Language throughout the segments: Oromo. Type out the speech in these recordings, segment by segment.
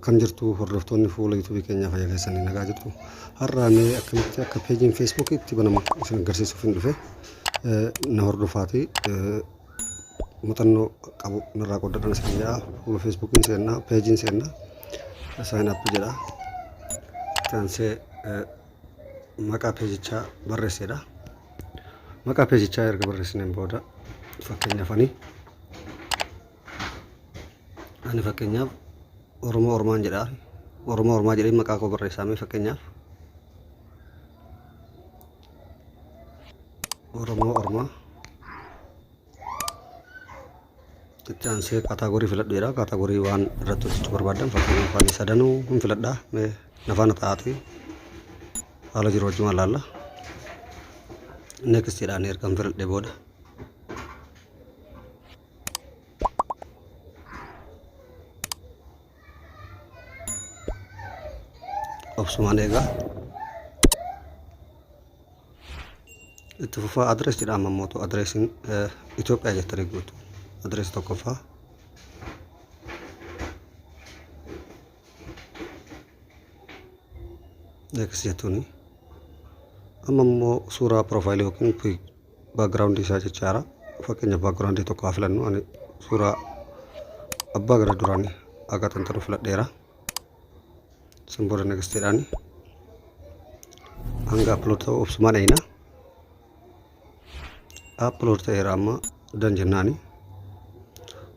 Akkam jirtu hordoftoonni fuula YouTube keenyaa fayyaa keessanii nagaa jirtu. Har'a mee akkamitti akka peejiin Facebook itti banamu isin agarsiisuuf hin dhufe. Na hordofaati muuxannoo qabu narraa qoodadhaan isin jedha. Fuula Facebookiin seennaa, peejiin seennaa, sign up jedha. Itti aansee maqaa peejichaa barreessedha. Maqaa peejichaa erga barreessineen booda fakkeenyaaf ani fakkeenyaaf Oromoo Ormaan jedha. Oromoo Ormaa jedhee maqaa koo barreessaa mee fakkeenyaaf. Oromoo Ormaa. Itti aansee category filadhu jedha. Category waan irratti hojjechuu barbaaddan fakkeenyaaf ani sadanuu hin filadha. Mee na faana ta'aati. Haala jiru wajjin laalla. Next jedhaan erga hin filadhee booda. Obsumaan eegaa. Itti fufaa address jedha amma immoo addressiin Itoophiyaa jettanii guutu. Address tokkoffaa. Next jettuuni. Amma immoo suuraa profile yookiin background isaa jechaadha. Fakkeenyaaf background tokko haa filannu. Ani suuraa abbaa gara duraanii akka xanxalu filadheera. San booda next jedhaani. Hanga upload ta'u obsumaan eeyna. Upload ta'eera amma done jennaani.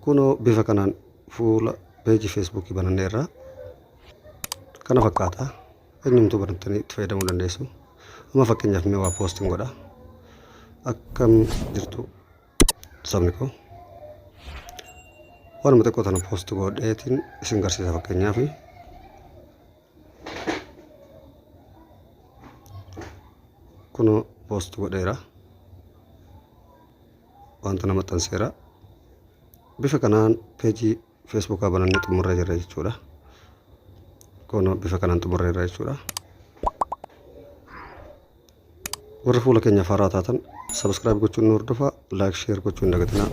Kunoo bifa kanaan fuula peejii Facebookii bananneerra. Kana fakkaata. Eenyumtuu banattanii itti fayyadamuu dandeessu. Amma fakkeenyaaf mee waa postiin godha. Akkam jirtu sabni koo. Waanuma xiqqoo tana post godheetiin isin garsiisa fakkeenyaaf. Kunoo post godheera. Wanta nama maxxanseera. Bifa kanaan peejii Facebookaa banannee xumurree jirra jechuudha. Kunoo bifa kanaan xumurreerra jechuudha. Warri fuula keenyaaf haaraa taatan subscribe gochuun nu hordofaa, like, share gochuun hin dagatinaa.